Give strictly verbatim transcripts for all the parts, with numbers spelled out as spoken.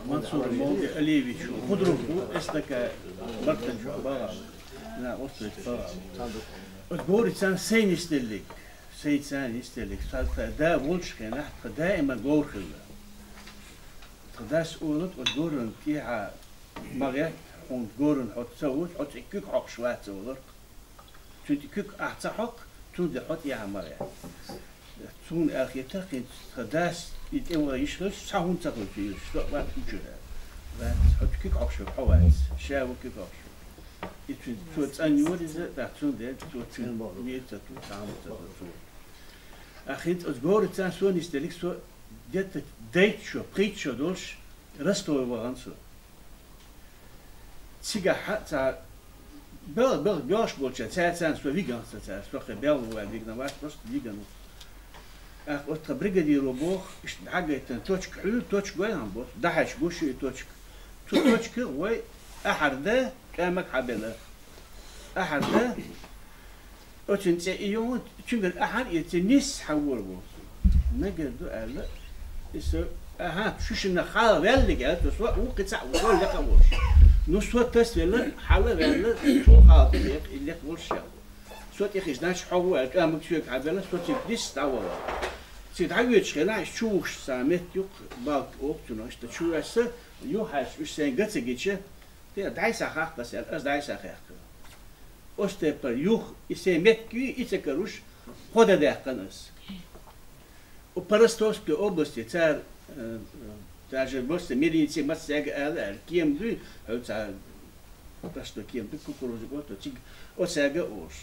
Мансур Молди Алиевич, худрук ву, эс така бартан чу багӀа. На, оцу багӀа. Оцу гори царна сай нисделлиг, сай царна нисделлиг, са, са да волчу хенахь, тхан даима гор хилла. Тхан дас олу, оцу горан тӀехьа ма гӀетта, хьуна горан хьо ца вуч, хьо цӀе куьг хьокхуш вац олург. Цуьнан тӀе куьг ахь ца хьокху, цундела хьо тӀехьа ма гӀе. Цунна аьлла хета, хин тхан дас и тӀе ван йиш хилча, цхьа хӀума ца хуьлучу йиш, со а вац хӀун чуьра. Вац, хьо куьг хьокхуш верг хьо вац, ша ву куьг хьокхуш верг. И цуьнан, цо цӀанйора иза, тӀаккха цундела цо цуьнан меца ту, цхьа хӀума ца хуьлу цо. А хин оцу горица со нисделлиг, со где-то дейтта шо, пхийтта шо долуш, Ростове вахана со. Цигахь цхьа бел-, бел-, боьлхуш болчара, цара царна со вигна ца цара, со кхин бел ву аьлла вигна вац, просто вигна ву. ТӀаккха оцу тхан бригадиро боху, иштта дӀагайтина, точка хьуьйла, точка гой хьан боху, дӀахьаьжча гуш ю и точка. Цу точка вай ахьар да, къемаг хьабелла. Ахьар да, оцуьнан цӀе и ю, цуьнгара ахьар а эций, нисса хьан вора ву. Мегар ду аьлла, и со, аха, шу шинна хьала ваьллиг аьлла, со ву кхин цхьаъ ву, лекха а волуш. Ну, со тасвелла, хьала а ваьлла, цул хьала тӀе лекха, и лекха волуш ял. Со тӀехиша, значит, хьо ву аьлла, тӀамаг соьга хьабелла, со цига нисса дӀавала. Цига дӀавоьдучу хенахь, иштта чу вуш сан метта юккъе, балка оха цунах, иштта чу ваьсса, юххьаьрча уьш сайн га ца гича, те, дӀай сан хахка ас аьлла, ас дӀай сан хаьхкина. Оцу тайпара юха и сайн меттиг юй, и ца каруш, кхо де даьккхина ас. У Парастовской области цара, э, даже просто милици массаьрга ала аьлла, кема дуй, хьо ца, просто кема дуй, кукурузник отто, цига оцаьрга а олуш,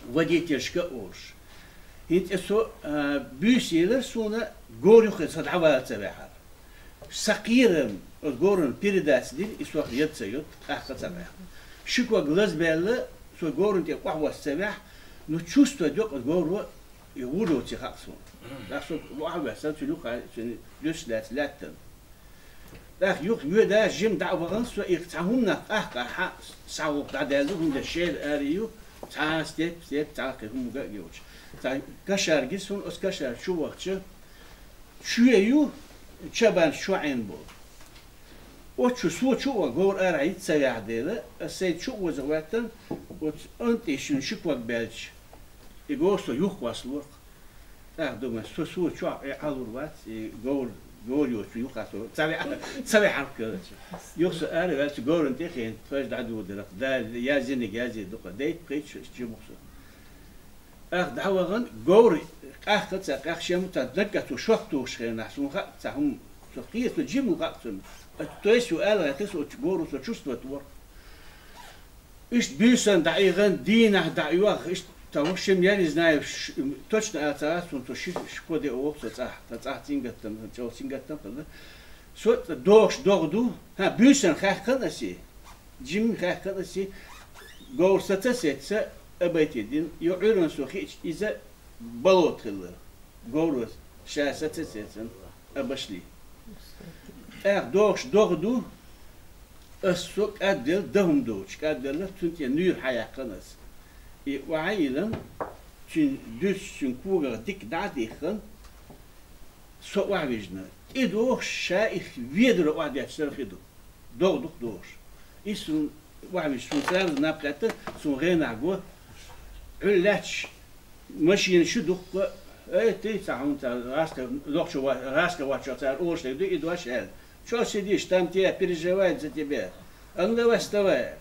водительшка а олуш. ХӀинца со, э, буьйса елира суна, гори юххе со дӀавала ца ваьхьара. Сан кхерам оцу горан передача дира, и сох яд ца йоцу, тӀаккха ца ваьхьа. Ши ког лазбаьлла, со горан тӀе охьавосса ца ваьхьа, ну, чувство докъа оцу горо, и вур йоций хаьа суна. ТӀаккха со охьавоьсса, цуьнан юххе, цуьнан дуьсуш лаьцна лаьттана. ТӀаккха юха воьда жима дӀа а вахана, со и цхьа хӀуманах къахкъахьа, схьагӀуллакх дӀадаьлла, хӀунда шера аре ю, цхьа а степ, степ, цхьа а кхин хӀума га а йолчу. Цхьа кашар гира суна, оцу кашара чу вахча, чоь ю, чабанаш чу Ӏийна болу. Оцу чу со чу а ван, говр арахь йиц ца яхь дела, ас сайна чу а воза гӀоьттина, оцу антӀе шуьна ши ког баьлча, и говр со юххе васлорх. ТӀаккха ду ма, со, со чохь и Ӏалур вац, и говр, говр йоцу юххе со ца ве-, ца вехьарх кара. Юха со ара ваьлча, говран тӀе хиъна, тхойша дӀадугӀу дара. Да, я зиниг, я зи дукха. Дейт, пхийтта шу, иштта жимух со. Ах, дӀавахана, говр къаьхка ца къаьхка, шен мутан дагга цо шок тухуш хенахь, суна хаьа цхьа хӀума, со кхета, со жима хаьа цунна. То есть, ю аьлла гӀертара, со оцу говро со чувствовать вара. Иштта буьйсанна дӀаихана, дийнахь дӀа а йоьхна, иштта тхан ву шима, я не знаю, ш-, точно ала ца гӀа, суна цо ши, ши ког де а воху со цӀахь, тхан цӀахь цӀингаттам, цӀол цӀингаттам хилла. Со догӀуш догӀа ду, хьан, буьйсанна хаьхкина ас и. Жимма хаьхкина ас и, говр саца сецна, обойти дина, ю Ӏуьйранна со хиъча, иза болото хилла. Говро ша саца сецна, обошли. ТӀаккха догӀуш догӀа ду, ас со кӀадделла, дан хӀума доцуш кӀадделла, цунна тӀе нуьйр хьаяьккхина ас. И охьа а йиллина, цуьнан дуьсу, цуьнан когах дика дӀа а диххина, со охьавижна. ТӀедогӀуш ша их ведаро охьадетташ дара хи ду. ДогӀа ду-кх догӀуш. И суна охьавижна, суна сразу наб хаьттира, суна гӀенахь го. Ӏуьллу лаьтташ машина шу дуккха, эй, тӀе цхьа хӀума цхьа гӀаска, лохчо ва-, гӀаска ваччо цара олуш дерг ду, и дош аьлла. Чё сидишь, там тебя переживают за тебя. А ну давай, вставай.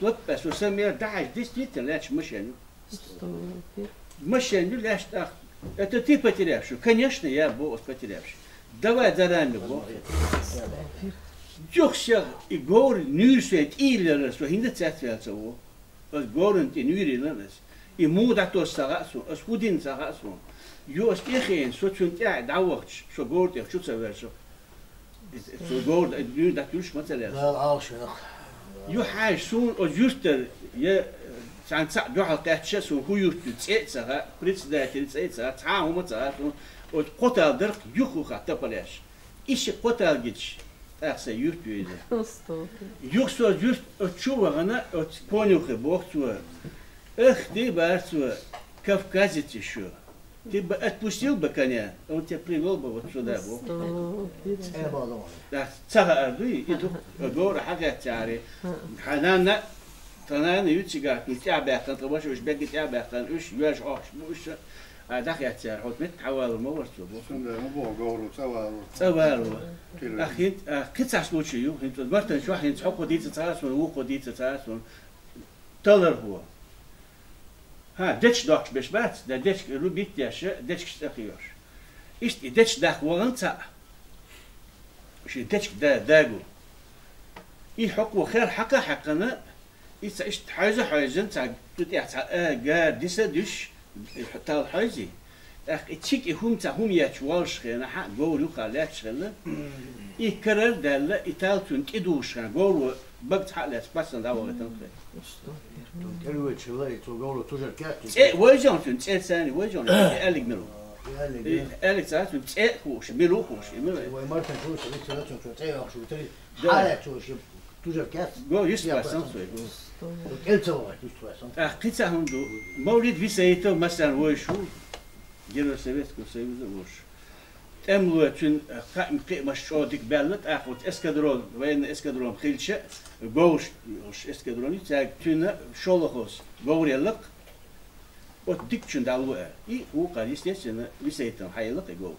Вот, э, со сан мера дӀахьаьжча, действительно, лаьтташ машина ю. Машина ю лаьтташ тӀаккха. Это ты потерявший? Конечно, я боху, потерявший. Давай за нами, боху. Юха сех и говр нуьйр соьга тӀийиллира, со хӀинца а цецваьлла ца ву. Ас говрана тӀе нуьйр йиллина ас. И муха дӀатосу ца хаьа суна, ас хӀун дина ца хаьа суна. Ю ас тӀе а хиъна, со цунна тӀаьхьа дӀавахча, со говр тӀех чу ца воьрзу. Цо говр дуьйна дӀатуьллуш ма ца лаьа. Дала Ӏалашвинарг. Ю хьаьжча, суна оцу юьртара, я цхьана цхьаъ дуьхьал кхаьчча, суна хӀун юрт ю, цӀе а ца хаьа, председатель цӀе а ца хаьа, цхьа а хӀума ца хаьа суна, оцу кхо тал дара-кх юха-юха тапалеш. И ши кхо тал гича, тӀаккха сайн юрт ю иза. Юха со оцу юьрт оцу чу а вахана, оцу конюхе боху цо: «Ах, дийбар цо, кавказец ю шу». Ты бы отпустил бы коня, он тебя привел бы вот сюда, вот. О, Э, баллон. Да, ца хаар дуй, и тут говра хьагӀаьттари. Хьанана, танана юцига, ну тӀабаьккхан, тӀабаш уж беги тӀабаьккхан, уж юаш охш, уж а дахьяцар, хӀот мет хьавалур ма варцу. Сунда ма бо говру цавалу. Цавалу. Тилу. Ахин, а кицаш случай ю, хин тут бартан шо хин хьоко дица царасун, ухо дица царасун. Талар хо. Ха, деч дохш беш бац, да деч рубит яш, деч цахиёш. Ишт и деч дах ваган ца. Ши деч да дагу. И хьоко хер хьака хьакана, и ца ишт хьайза хьайзан ца тут я ца а га диса душ, тал хьайзи. ТӀаккха и чик и хӀум ца хӀум яч валш хена, хьа говр юха лач хена. И карар даьлла, и тал цун тӀи душ хена, говр баг цхьа лач пасан да вагатан хе. Первый человек, то говру тоже как. ЦӀе вайжан цун, цӀе цани вайжан, алиг милу. Алиг цани цун, цӀе хуш, милу хуш, и милу. Вай Мартин чуш, ведь цена цун, цун цей ахшу, три. Хая чуш, тоже как. Го, есть пасан цой. Эльцева, есть пасан. А кицахунду, мавлид висаито масан вайшу. Герой Советского Союза ваш. ТӀемлуцун хаим кхимаш чӀодик баьлла, тӀаккха вот эскадрон, военный эскадрон хилча, говш эскадрон, цаьг цуьнан шолохос говреллакх, вот дикчун далу а. И вукхар, естественно, висайтан хьаеллакх и говр.